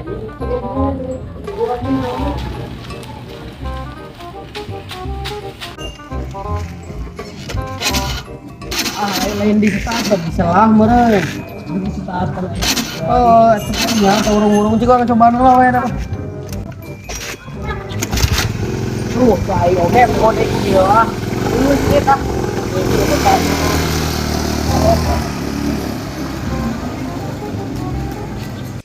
Ah, lain di start bisa lah meureun. Di start. Oh, eta nya urung-urung juga cobaan lah we eta. Tuh, kai oge kode ieu ah. Geus kita.